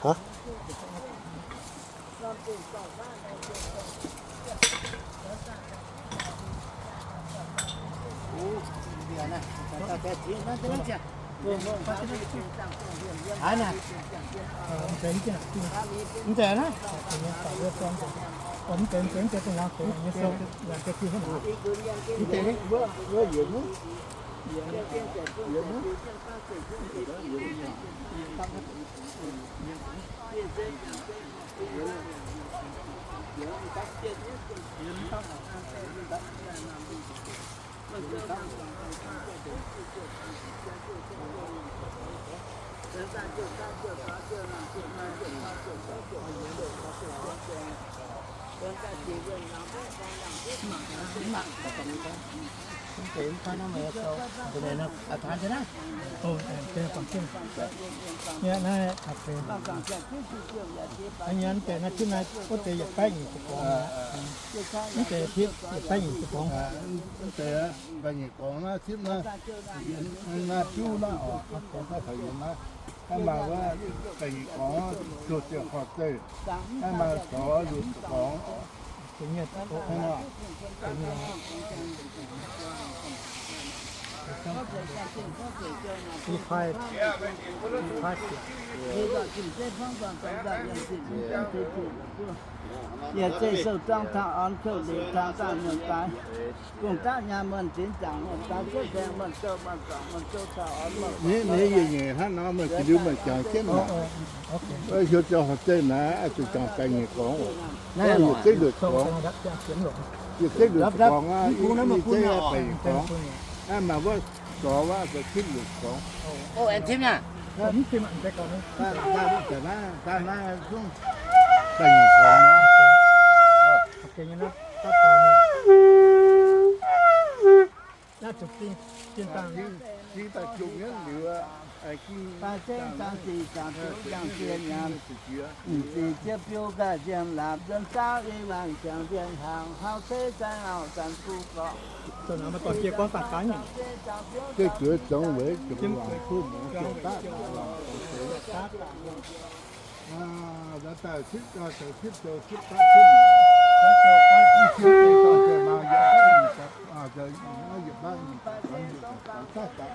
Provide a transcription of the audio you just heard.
Hah? Mv deix hitv yietc baeqv nyic ziepc gorngv. Mv deix baeqv nyic ziepc gorngv naaiv hitv naaiv, naaiv juv naaiv oc, naaiv taux yiemx naaiv. Naaiv maaih wuov baeqv nyic gorngv, juov ziepc horpc zeiv. Naaiv maaih zorc luoqc ziepc gorngv. Yietc zeiv sou-zorng taux orn kouv liuz taux daaih muonh daaih, gong-daqv nyaah muonh zinx zaangc muonh daaih cuotv nzaeng muonh zouv muonh zorngc muonh zouv taux orn muonh. Nyei, nyei, yie nyei hnangv nor meih liuz meih jangx jienv naaic. Hiuv ziouc horpc zeiv naaiv, zuqc jangx baeqv nyic gorngv oc. Naaiv yietc zeiv luoqc ziepc gorngv. Yietc zeiv luoqc ziepc gorngv aqv, yietc zeiv baeqv nyic gorngv. Naaiv maaih wuov zorc wuov, hitv luoqc ziepc gorngv. Daaih naaiv zungv baeqv nyic gorngv naaiv. Naaiv zuqc ding, ding dangh. Ding daaih jomc nyei liuz, daaih zengv dangh ziqc dangh ziouv ziangh zien nyanc. Ziepc biouv gaaih ziangh laapc nzuonx zaauv, i waanc ziangh nzienh hnaangx, hlauv ceix zaih auv zanc fuqv gorqv. Deix zueiz zoux weic zuqc waac kuv muoz ziouc daaih daaih waac zoux seix. Daaih sipv, daaih sipv zoux sipv daaih sipv.